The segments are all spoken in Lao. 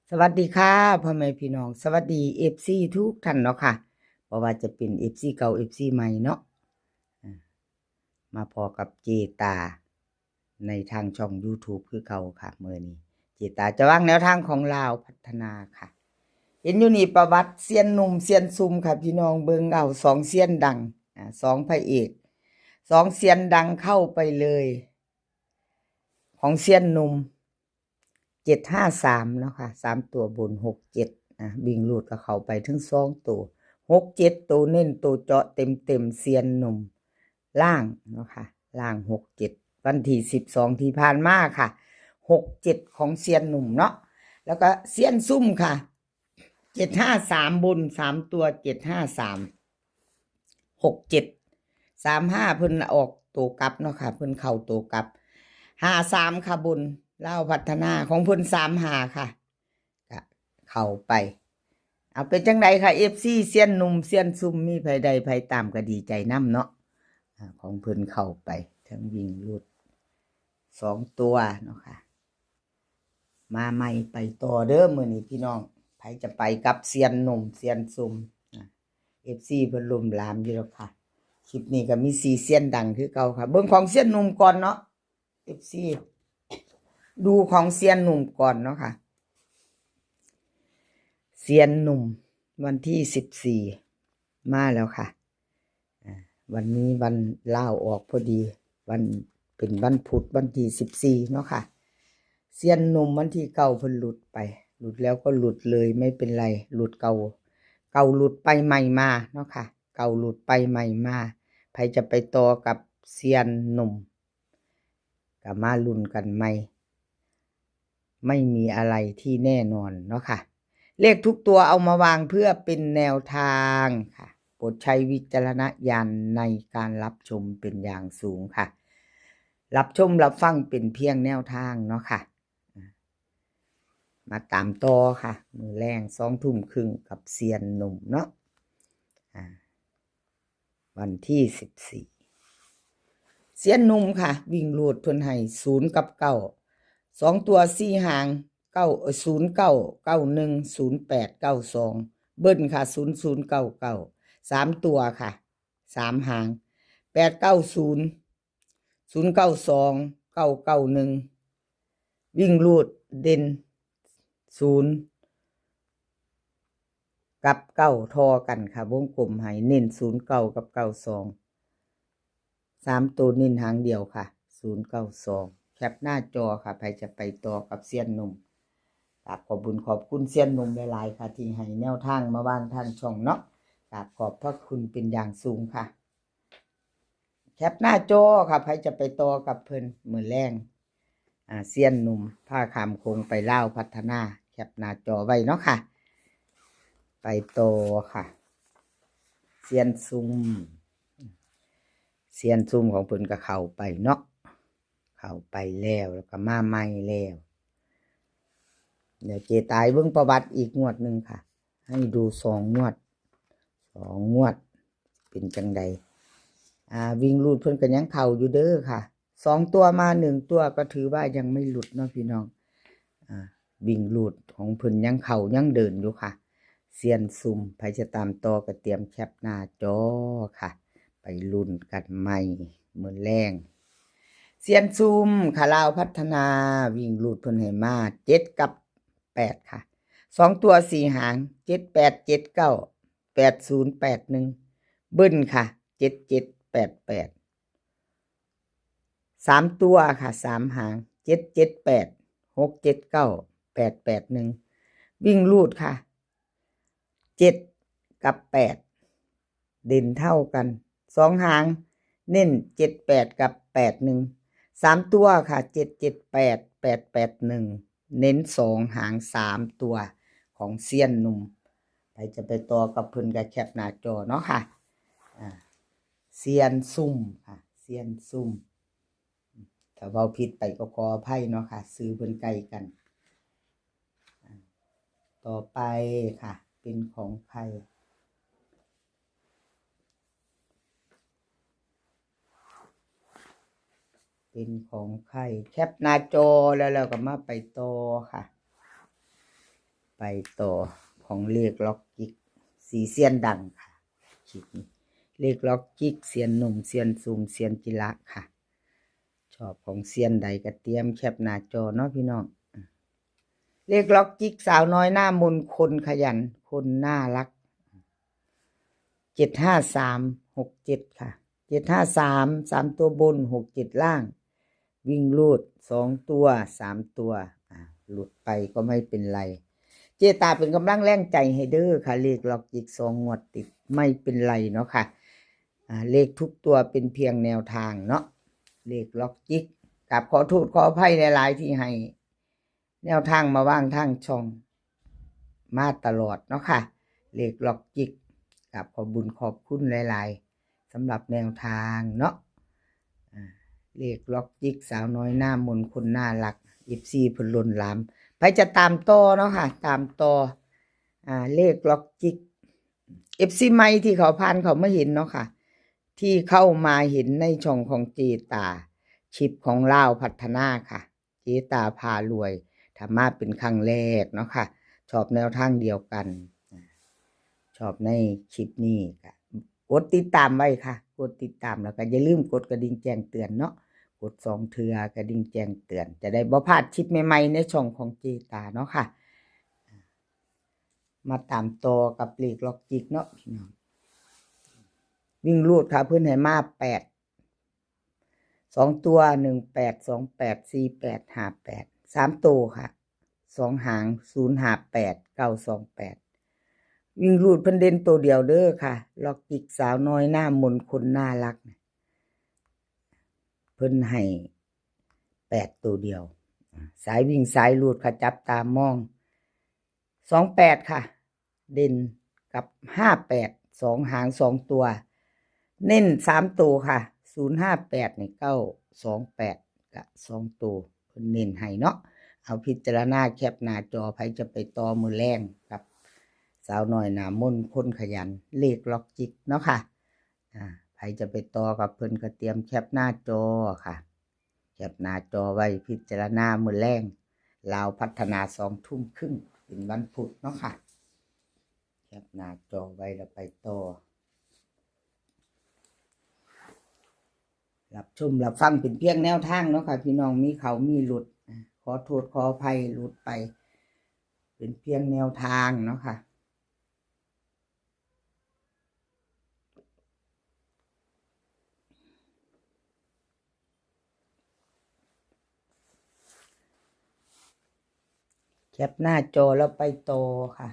ສະຫວັດດີຄ່ະ ພໍ່ແມ່ພີ່ນ້ອງ ສະຫວັດດີ ເອັຟຊີ ທຸກທ່ານເນາະຄ່ະ ບໍ່ວ່າຈະເປັນ ເອັຟຊີ ເກົ່າ ເອັຟຊີ ໃໝ່ເນາະ ອາ ມາພໍ້ກັບເຈຕາໃນທາງຊ່ອງຢູທູບຄືເກົ່າຄ່ະ. ມື້ນີ້ເຈຕາຈະວາງແນວທາງຂອງລາວພັດທະນາຄ່ະ. ເຫັນຢູ່ນີ້ປະຫວັດຊຽນໜຸ່ມຊຽນຊຸ່ມຄ່ະ ພີ່ນ້ອງເບິ່ງເອົາ ສອງຊຽນດັງ ອາ ສອງພະເອກ ສອງຊຽນດັງເຂົ້າໄປເລີຍ ຂອງຊຽນໜຸ່ມ ເຈັດຫ້າສາມເນາະຄ່ະ ສາມຕົວບົນ ຫົກເຈັດ ອາ ວິ່ງຮູດກໍເຂົ້າໄປເຖິງສອງໂຕ ຫົກເຈັດ ໂຕເນັ້ນໂຕເຈາະເຕັມໆ ຊຽນໜຸ່ມ ລ່າງເນາະຄ່ະ ລ່າງ ຫົກເຈັດ ວັນທີສິບສອງທີ່ຜ່ານມາຄ່ະ ຫົກເຈັດ ຂອງຊຽນໜຸ່ມເນາະ ແລ້ວກໍຊຽນຊຸ່ມຄ່ະ ເຈັດຫ້າສາມ ບົນ ສາມຕົວ ເຈັດຫ້າສາມ ຫົກເຈັດ ສາມຫ້າ ເພິ່ນອອກໂຕກັບເນາະຄ່ະ ເພິ່ນເຂົ້າໂຕກັບ ຫ້າສາມ ຄ່ະ ບົນ ລາວພັດທະນາ ຂອງເພິ່ນ ສາມຫ້າ ຄ່ະ ກະເຂົ້າໄປ. ເອົາ ເປັນຈັ່ງໃດຄ່ະ ເອັຟຊີ ຊຽນໜຸ່ມຊຽນຊຸ່ມ ມີໃຜໄດ້ໃຜຕາມກໍດີໃຈນຳເນາະ ອາ ຂອງເພິ່ນເຂົ້າໄປ ເຖິງວິ່ງຮູດສອງຕົວເນາະຄ່ະ. ມາໃໝ່ໄປຕໍ່ເດີມື້ນີ້ພີ່ນ້ອງ ໃຜຈະໄປກັບຊຽນໜຸ່ມຊຽນຊຸ່ມ ອາ ເອັຟຊີ ເພິ່ນລົມລາມຢູ່ແລ້ວຄ່ະ. ຄລິບນີ້ກໍມີສີ່ຊຽນດັງຄືເກົ່າຄ່ະ ເບິ່ງຂອງຊຽນໜຸ່ມກ່ອນເນາະ ເອັຟຊີ ດູຂອງຊຽນໜຸ່ມກ່ອນເນາະຄ່ະ. ຊຽນໜຸ່ມ ວັນທີສິບສີ່ ມາແລ້ວຄ່ະ. ອາ ວັນນີ້ວັນລາວອອກພໍດີ ວັນ ເປັນວັນພຸດ ວັນທີສິບສີ່ເນາະຄ່ະ. ຊຽນໜຸ່ມວັນທີເກົ້າເພິ່ນຫຼຸດໄປ ຫຼຸດແລ້ວກໍຫຼຸດເລີຍ ໄມ່ເປັນໄລ ຫຼຸດເກົ່າ ເກົ່າຫຼຸດໄປໃໝ່ມາເນາະຄ່ະ ເກົ່າຫຼຸດໄປໃໝ່ມາ. ໃຜຈະໄປຕໍ່ກັບຊຽນໜຸ່ມ ກໍມາລຸ້ນກັນໃໝ່ ໄມ່ມີອະໄລທີ່ແນ່ນອນເນາະຄ່ະ. ເລກທຸກຕົວເອົາມາວາງເພື່ອເປັນແນວທາງຄ່ະ ໂປດໃຊ້ວິຈາລະນະຍານໃນການຮັບຊົມເປັນຢ່າງສູງຄ່ະ. ຮັບຊົມຮັບຟັງເປັນພຽງແນວທາງເນາະຄ່ະ. ມາຕາມຕໍ່ຄ່ະ ມື້ແລງສອງທຸ່ມຄຶ່ງກັບຊຽນໜຸ່ມເນາະ ອາ ວັນທີສິບສີ່ ຊຽນໜຸ່ມຄ່ະ ວິ່ງຮູດເພິ່ນໃຫ້ສູນກັບເກົ້າ ສອງຕົວສີ່ຫາງ ເກົ້າ ເອີ ສູນເກົ້າ ເກົ້າໜຶ່ງ ສູນແປດ ເກົ້າສອງ ເບິ້ນຄ່ະ ສູນສູນເກົ້າເກົ້າ ສາມຕົວຄ່ະ ສາມຫາງ ແປດເກົ້າສູນ ສູນເກົ້າສອງ ເກົ້າເກົ້າໜຶ່ງ ວິ່ງຮູດເດັ່ນສູນ ກັບເກົ້າທໍ່ກັນຄ່ະ ວົງກົມໃຫ້ ເນັ້ນສູນເກົ້າກັບເກົ້າສອງ ສາມໂຕເນັ້ນຫາງດຽວຄ່ະ ສູນເກົ້າສອງ. ແຄປໜ້າຈໍຄ່ະ ໃຜຈະໄປຕໍ່ກັບຊຽນໜຸ່ມ. ກາບຂອບບຸນຂອບຄຸນຊຽນໜຸ່ມຫຼາຍໆຄ່ະ ທີ່ໃຫ້ແນວທາງມາວາງທາງຊ່ອງເນາະ ກາບຂອບພະຄຸນເປັນຢ່າງສູງຄ່ະ. ແຄປໜ້າຈໍຄ່ະ ໃຜຈະໄປຕໍ່ກັບເພິ່ນມື້ແລງ ອາ ຊຽນໜຸ່ມພາຂ້າມໂຂງໄປລາວພັດທະນາ ແຄປໜ້າຈໍໄວ້ເນາະຄ່ະ. ໄປຕໍ່ຄ່ະ ຊຽນຊຸ່ມ ຊຽນຊຸ່ມຂອງເພິ່ນກໍເຂົ້າໄປເນາະ ເຂົ້າໄປແລ້ວ ແລ້ວກໍມາໃໝ່ແລ້ວ. ດຽວເຈຕາຍເບິ່ງປະຫວັດອີກງວດໜຶ່ງຄ່ະ ໃຫ້ດູສອງງວດ ສອງງວດ ເປັນຈັ່ງໃດ. ອາ ວິ່ງຮູດເພິ່ນກໍຍັງເຂົ້າຢູ່ເດີຄ່ະ ສອງຕົວມາໜຶ່ງຕົວ ກໍຖືວ່າຍັງໄມ່ຫຼຸດເນາະພີ່ນ້ອງ. ອາ ວິ່ງຮູດຂອງເພິ່ນຍັງເຂົ້າຍັງເດີນຢູ່ຄ່ະ. ຊຽນຊຸ່ມ ໃຜຈະຕາມຕໍ່ກໍຕຽມແຄປໜ້າຈໍຄ່ະ ໄປລຸ້ນກັນໃໝ່ມື້ແລງ. ຊຽນຊຸ່ມຄ່ະ ລາວພັດທະນາ ວິ່ງຮູດເພິ່ນໃຫ້ມາເຈັດກັບແປດຄ່ະ ສອງຕົວສີ່ຫາງ ເຈັດແປດເຈັດເກົ້າ ແປດສູນແປດໜຶ່ງ ເບິ້ນຄ່ະ ເຈັດເຈັດແປດແປດ ສາມຕົວຄ່ະ ສາມຫາງ ເຈັດເຈັດແປດ ຫົກເຈັດເກົ້າ ແປດແປດໜຶ່ງ ວິ່ງຮູດຄ່ະ ເຈັດກັບແປດ ເດັ່ນເທົ່າກັນ ສອງຫາງ ເນັ້ນເຈັດແປດກັບແປດໜຶ່ງ ສາມຕົວຄ່ະ ເຈັດເຈັດແປດ ແປດແປດໜຶ່ງ ເນັ້ນສອງຫາງ ສາມຕົວຂອງຊຽນໜຸ່ມ. ໃຜຈະໄປຕໍ່ກັບເພິ່ນກໍແຄປໜ້າຈໍເນາະຄ່ະ. ອາ ຊຽນຊຸ່ມຄ່ະ ຊຽນຊຸ່ມ ຖ້າເວົ້າຜິດໄປກໍຂໍອະໄພເນາະຄ່ະ ຊື່ເພິ່ນໃກ້ກັນ. ຕໍ່ໄປຄ່ະ ເປັນຂອງໃຜ? ເປັນຂອງໃຜ? ແຄປໜ້າຈໍແລ້ວ ແລ້ວກໍມາໄປຕໍ່ຄ່ະ. ໄປຕໍ່ຂອງເລກລັອກຈິກ ສີ່ເຊຍນດັງຄ່ະ ຄລິບນີ້ ເລກລັອກຈິກ ເຊຍນໜຸ່ມ ເຊຍນຊຸມ ເຊຍນຈິລະຄ່ະ. ຊອບຂອງເຊຍນໃດກໍຕຽມແຄປໜ້າຈໍເນາະພີ່ນ້ອງ. ເລກລັອກຈິກ ສາວນ້ອຍໜ້າມົນ ຄົນຂະຫຍັນ ຄົນໜ້າຮັກ ເຈັດຫ້າສາມ ຫົກເຈັດຄ່ະ ເຈັດຫ້າສາມ ສາມຕົວບົນ ຫົກເຈັດລ່າງ ວິ່ງຮູດ ສອງຕົວ ສາມຕົວ ອາ ຫຼຸດໄປກໍໄມ່ເປັນໄລ. ເຈຕາເປັນກຳລັງແຮງໃຈໃຫ້ເດີຄ່ະ ເລກລັອກຈິກ ສອງງວດຕິດ ໄມ່ເປັນໄລເນາະຄ່ະ. ອາ ເລກທຸກຕົວເປັນພຽງແນວທາງເນາະ ເລກລັອກຈິກ. ກາບຂໍໂທດຂໍອະໄພຫຼາຍໆ ທີ່ໃຫ້ ແນວທາງມາວາງທາງຊ່ອງມາຕະຫຼອດເນາະຄ່ະ ເລກລັອກຈິກ. ກາບຂອບບຸນຂອບຄຸນຫຼາຍໆ ສຳລັບແນວທາງເນາະ ອາ ເລກລັອກຈິກ ສາວນ້ອຍໜ້າມົນ ຄົນໜ້າຮັກ ເອັຟຊີ ເພິ່ນລົ້ນຫຼາມ. ໃຜຈະຕາມຕໍ່ເນາະຄ່ະ ຕາມຕໍ່ ອາ ເລກລັອກຈິກ ເອັຟຊີ ໃໝ່ທີ່ເຂົາຜ່ານເຂົ້າມາເຫັນເນາະຄ່ະ ທີ່ເຂົ້າມາເຫັນໃນຊ່ອງຂອງເຈຕາ ຄລິບຂອງລາວພັດທະນາຄ່ະ ເຈຕາພາລວຍ ຖ້າມາເປັນຄັ້ງແລກເນາະຄ່ະ ຊອບແນວທາງດຽວກັນ ຊອບໃນຄລິບນີ້ກະກົດຕິດຕາມໄວ້ຄ່ະ ກົດຕິດຕາມ ແລ້ວກໍຢ່າລືມກົດກະດິ່ງແຈ້ງເຕືອນເນາະ ກົດສອງເທື່ອກະດິ່ງແຈ້ງເຕືອນ ຈະໄດ້ບໍ່ພາດຄລິບໃໝ່ໆ ໃນຊ່ອງຂອງເຈຕາເນາະຄ່ະ. ມາຕາມຕໍ່ກັບເລກລັອກຈິກເນາະພີ່ນ້ອງ ວິ່ງຮູດຄ່ະ ເພິ່ນໃຫ້ມາແປດ ສອງຕົວ ໜຶ່ງແປດ ສອງແປດ ສີ່ແປດ ຫ້າແປດ ສາມໂຕຄ່ະ ສອງຫາງ ສູນຫ້າແປດ ເກົ້າສອງແປດ. ວິ່ງຮູດເພິ່ນເດັ່ນໂຕດຽວເດີຄ່ະ ລັອກຈິກ ສາວນ້ອຍໜ້າມົນ ຄົນໜ້າຮັກ ເພິ່ນໃຫ້ແປດໂຕດຽວ. ສາຍວິ່ງສາຍຮູດຄ່ະ ຈັບຕາມອງ ສອງແປດຄ່ະ ເດັ່ນກັບຫ້າແປດ ສອງຫາງ ສອງຕົວ ເນັ້ນສາມໂຕຄ່ະ ສູນຫ້າແປດ ນີ້ ເກົ້າສອງແປດ ກະສອງໂຕ ເພິ່ນເນັ້ນໃຫ້ເນາະ. ເອົາ ພິຈາລະນາແຄປໜ້າຈໍ ໃຜຈະໄປຕໍ່ມື້ແລງກັບສາວນ້ອຍໜ້າມົນ ຄົນຂະຫຍັນ ເລກລັອກຈິກເນາະຄ່ະ. ອາ ໃຜຈະໄປຕໍ່ກັບເພິ່ນກໍຕຽມແຄປໜ້າຈໍຄ່ະ ແຄປໜ້າຈໍໄວ້ພິຈາລະນາມື້ແລງ ລາວພັດທະນາ ສອງທຸ່ມຄຶ່ງ ເປັນວັນພຸດເນາະຄ່ະ. ແຄປໜ້າຈໍໄວ້ແລ້ວໄປຕໍ່ ຮັບຊົມຮັບຟັງເປັນພຽງແນວທາງເນາະຄ່ະ ພີ່ນ້ອງ ມີເຂົ້າມີຫຼຸດ ຂໍໂທດຂໍອະໄພ ຫຼຸດໄປ ເປັນພຽງແນວທາງເນາະຄ່ະ. ແຄປໜ້າຈໍແລ້ວໄປຕໍ່ຄ່ະ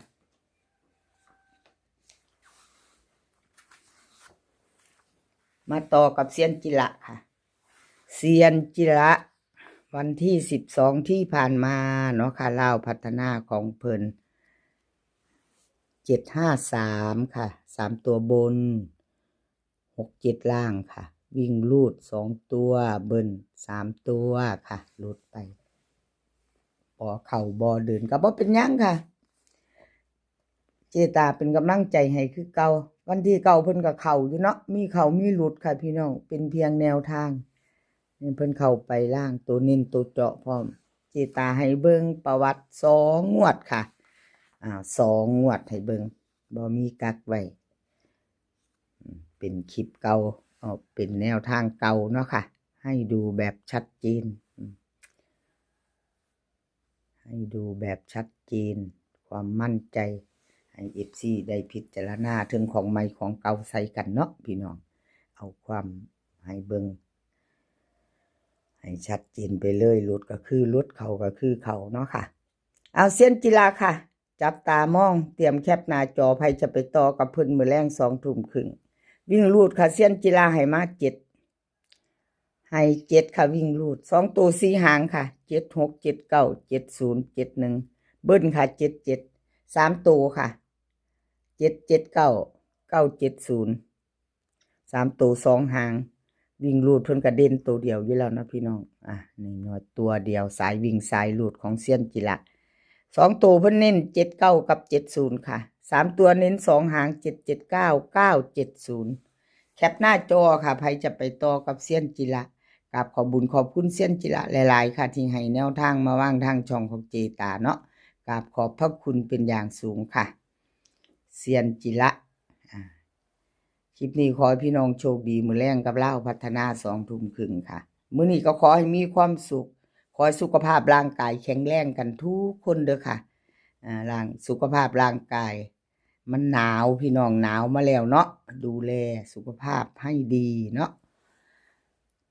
ມາຕໍ່ກັບຊຽນຈິລະຄ່ະ ຊຽນຈິລະ ວັນທີສິບສອງທີ່ຜ່ານມາເນາະຄ່ະ ລາວພັດທະນາຂອງເພິ່ນ ເຈັດຫ້າສາມຄ່ະ ສາມຕົວບົນ ຫົກເຈັດລ່າງຄ່ະ ວິ່ງຮູດສອງຕົວ ເບິ້ນສາມຕົວຄ່ະ ຫຼຸດໄປ ບໍ່ເຂົ້າບໍ່ເດີນກໍບໍ່ເປັນຫຍັງຄ່ະ ເຈຕາເປັນກຳລັງໃຈໃຫ້ຄືເກົ່າ. ວັນທີເກົ້າເພິ່ນກໍເຂົ້າຢູ່ເນາະ ມີເຂົ້າມີຫຼຸດຄ່ະພີ່ນ້ອງ ເປັນພຽງແນວທາງ ເພິ່ນເຂົ້າໄປລ່າງ ໂຕເນັ້ນໂຕເຈາະພ້ອມ ເຈຕາໃຫ້ເບິ່ງປະຫວັດສອງງວດຄ່ະ ອາ ສອງງວດໃຫ້ເບິ່ງ ບໍ່ມີກັກໄວ້ ເປັນຄລິບເກົ່າ ເອົາ ເປັນແນວທາງເກົ່າເນາະຄ່ະ ໃຫ້ດູແບບຊັດເຈນ ໃຫ້ດູແບບຊັດເຈນ ຄວາມໝັ້ນໃຈ ໃຫ້ເອັຟຊີໄດ້ພິຈາລະນາເຖິງຂອງໃໝ່ຂອງເກົ່າໃສ່ກັນເນາະພີ່ນ້ອງ ເອົາຄວາມໃຫ້ເບິ່ງໃຫ້ຊັດເຈນໄປເລີຍ ຫຼຸດກໍຄືຫຼຸດ ເຂົ້າກໍຄືເຂົ້າເນາະຄ່ະ. ເອົາ ຊຽນຈິລະຄ່ະ ຈັບຕາມອງ ຕຽມແຄປໜ້າຈໍ ໃຜຈະໄປຕໍ່ກັບເພິ່ນມື້ແລງສອງທຸ່ມຄຶ່ງ ວິ່ງຮູດຄ່ະ ຊຽນຈິລະໃຫ້ມາເຈັດ ໃຫ້ເຈັດຄ່ະ ວິ່ງຮູດ ສອງໂຕສີ່ຫາງຄ່ະ ເຈັດຫົກ ເຈັດເກົ້າ ເຈັດສູນ ເຈັດໜຶ່ງ ເບິ້ນຄ່ະ ເຈັດເຈັດ ສາມໂຕຄ່ະ ເຈັດເຈັດເກົ້າ ເກົ້າເຈັດສູນ ສາມໂຕສອງຫາງ ວິ່ງຮູດເພິ່ນກະເດັ່ນໂຕດຽວຢູ່ແລ້ວເນາະພີ່ນ້ອງ ອາ ນ້ອຍໆ ຕົວດຽວ ສາຍວິ່ງສາຍຮູດຂອງຊຽນຈິລະ ສອງໂຕເພິ່ນເນັ້ນເຈັດເກົ້າກັບເຈັດສູນຄ່ະ ສາມຕົວເນັ້ນສອງຫາງ ເຈັດເຈັດເກົ້າ ເກົ້າເຈັດສູນ ແຄປໜ້າຈໍຄ່ະ ໃຜຈະໄປຕໍ່ກັບຊຽນຈິລະ ກາບຂອບບຸນຂອບຄຸນຊຽນຈິລະຫຼາຍໆ ຄ່ະ ທີ່ໃຫ້ແນວທາງມາວາງທາງຊ່ອງຂອງເຈຕາເນາະ ກາບຂອບພະຄຸນເປັນຢ່າງສູງຄ່ະ ຊຽນຈິລະ. ອາ ຄລິບນີ້ຂໍໃຫ້ພີ່ນ້ອງໂຊກດີ ມື້ແລງກັບລາວພັດທະນາ ສອງທຸ່ມຄຶ່ງຄ່ະ. ມື້ນີ້ກໍຂໍໃຫ້ມີຄວາມສຸກ, ຂໍໃຫ້ສຸຂະພາບຮ່າງກາຍແຂງແຮງກັນທຸກຄົນເດີຄ່ະ. ອາ ຮ່າງ ສຸຂະພາບຮ່າງກາຍ ມັນໜາວ ພີ່ນ້ອງ, ໜາວມາແລ້ວເນາະ, ດູແລສຸຂະພາບໃຫ້ດີເນາະ.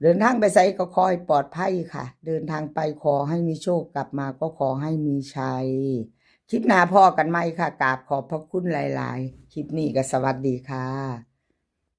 ເດີນທາງໄປໃສກໍຂໍໃຫ້ປອດໄພຄ່ະ, ເດີນທາງໄປຂໍໃຫ້ມີໂຊກ, ກັບມາກໍຂໍໃຫ້ມີໄຊ. ຄລິບໜ້າພໍ້ກັນໃໝ່ຄ່ະ, ກາບຂອບພະຄຸນຫຼາຍໆ. ຄລິບນີ້ກໍສະຫວັດດີຄ່ະ.